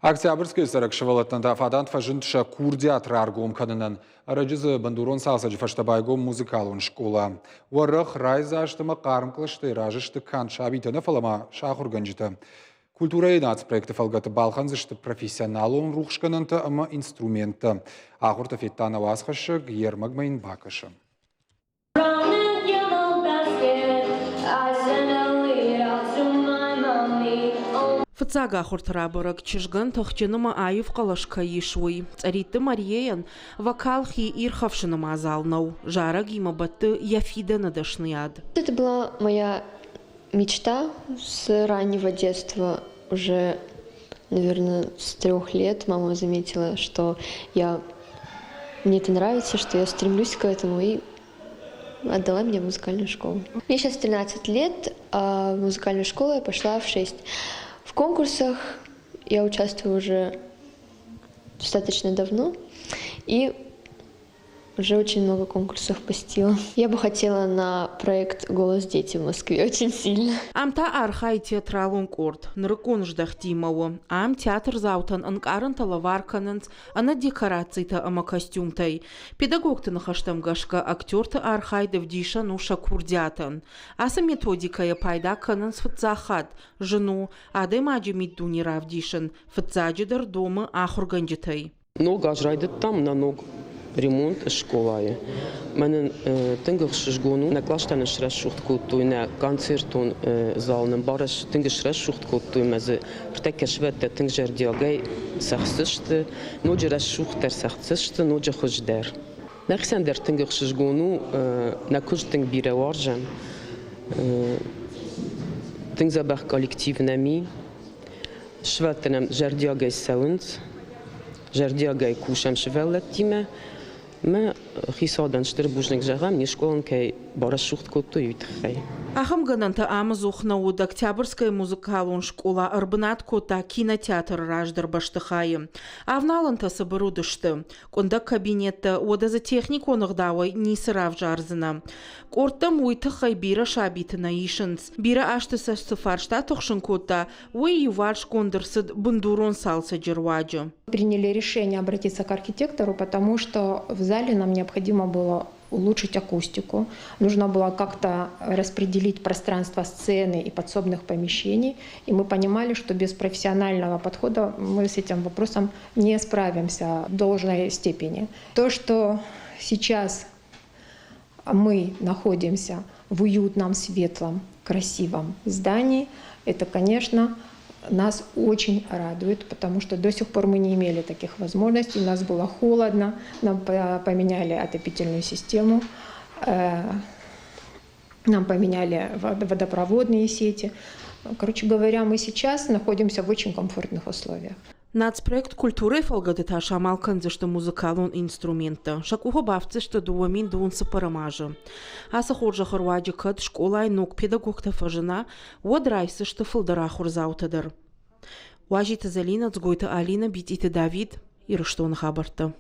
Октябрьскӕйы цӕрӕг сывӕллӕттӕн та фадат фӕзынд сӕ курдиат раргом кӕнынӕн. Ӕрӕджы дзы бындурон цалцӕджы фӕстӕ байгом музыкалон скъола. Уӕрӕх, райдзаст ӕмӕ хъарм кълӕстӕй разы сты канд сабитӕ нӕ, фӕлӕ ма сӕ ахуыргӕнджытӕ. Культурӕйы нацпроекты фӕлгӕты балхӕндзысты профессионалон рухсгӕнӕнтӕ ӕмӕ инструменттӕ. Ахуыртӕ федта нӕ уацхӕссӕг, йе рмӕгмӕ йын бакӕсы. Фыццаг ахуырты рабӕрӕг чызгӕн тыхджын ӕмӕ аив хъӕлӕс кӕй ис, уый. Цъӕритты Марияйӕн вокал хи ирхӕфсыны мадзал нӕу, зарӕгимӕ бӕтты йӕ фидӕны дӕсныйад. Это была моя мечта с раннего детства. Уже, наверное, с 3 лет мама заметила, что я мне это нравится, что я стремлюсь к этому, и отдала меня в музыкальную школу. Мне сейчас 13 лет, а в музыкальную школу я пошла в 6. В конкурсах я участвую уже достаточно давно, и уже очень много конкурсов посетила. Я бы хотела на проект «Голос дети» в Москве очень сильно. Ам та архайы театралон къорд нырыккон здӕхтимӕ у. Ам театрдзаутӕн ӕнкъарӕнтӕ лӕвар кӕнынц ӕнӕ декорацитӕ ӕмӕ костюмтӕй. Педагогты ныхӕстӕм гӕсгӕ актерты архайд ӕвдисӕн у сӕ курдиатӕн. Ацы методикӕйӕ пайда кӕнынц фыццаг хатт. Зын у адӕймаджы миддуне равдисын, фыццаджыдӕр домы ахуыргӕнджытӕй. Ног аз райдыдтам нӕ ног ремонт скъолайы. Мӕнӕн тынг ӕхсызгон у. Нӕ къластӕ нын срӕсугъд кодтой, нӕ концертон зал нын тынг срӕсугъд кодтой ӕмӕ дзы ӕртӕккӕ сывӕллӕттӕ тынг зӕрдиагӕй цӕхдзысты, ноджы рӕсугъддӕр цӕхдзысты, ноджы хуыздӕр. Нӕхицӕн дӕр тынг ӕхсызгон у, нӕ куыст тынг бирӕ уарзӕм. Тынг дзӕбӕх коллектив нӕм и. Сывӕллӕттӕ нӕм зӕрдиагӕй цӕуынц, зӕрдиагӕй кусӕм сывӕллӕттимӕ. Мӕ хицауадӕн стыр бузныг зӕгъӕм, не скъолайӕн кӕй барӕсугъд кодтой, уый тыххӕй. Ахӕм гӕнӕнтӕ ӕмдзух нӕ уыд. Октябрьскӕйы музыкалон скъола ӕрбынат кодта кинотеатры раздӕр бӕстыхайы. Авналӕнтӕ цыбыр уыдысты. Къуындӕг кабинеттӕ, уӕдӕ дзы техникон ӕгъдауӕй ницы равзардзынӕ. Къордтӕм уый тыххӕй бирӕ сабиты нӕ исынц. Бирӕ азты сӕ цы фарста тыхсын кодта, уый иуварсгонд ӕрцыд бындурон цалцӕджы руаджы. Приняли решение обратиться к архитектору, потому что в зале нам необходимо было улучшить акустику. Нужно было как-то распределить пространство сцены и подсобных помещений. И мы понимали, что без профессионального подхода мы с этим вопросом не справимся в должной степени. То, что сейчас мы находимся в уютном, светлом, красивом здании, это, конечно, нас очень радует, потому что до сих пор мы не имели таких возможностей. У нас было холодно, нам поменяли отопительную систему, нам поменяли водопроводные сети. Короче говоря, мы сейчас находимся в очень комфортных условиях. Нацпроект «Культурӕ» фӕлгӕты та самал кӕндзысты музыкалон инструменттӕ. Сӕ къухы бафтдзысты 2024 азы. Ацы хорзӕхы руаджы кӕд скъолайы ног педагогтӕ фӕзына, уӕд райсдзысты фылдӕр ахуырдзаутӕ дӕр. Уазиты Зӕлинӕ, Дзгойты Алинӕ, Битъиты Давид, Ирыстоны хабӕрттӕ.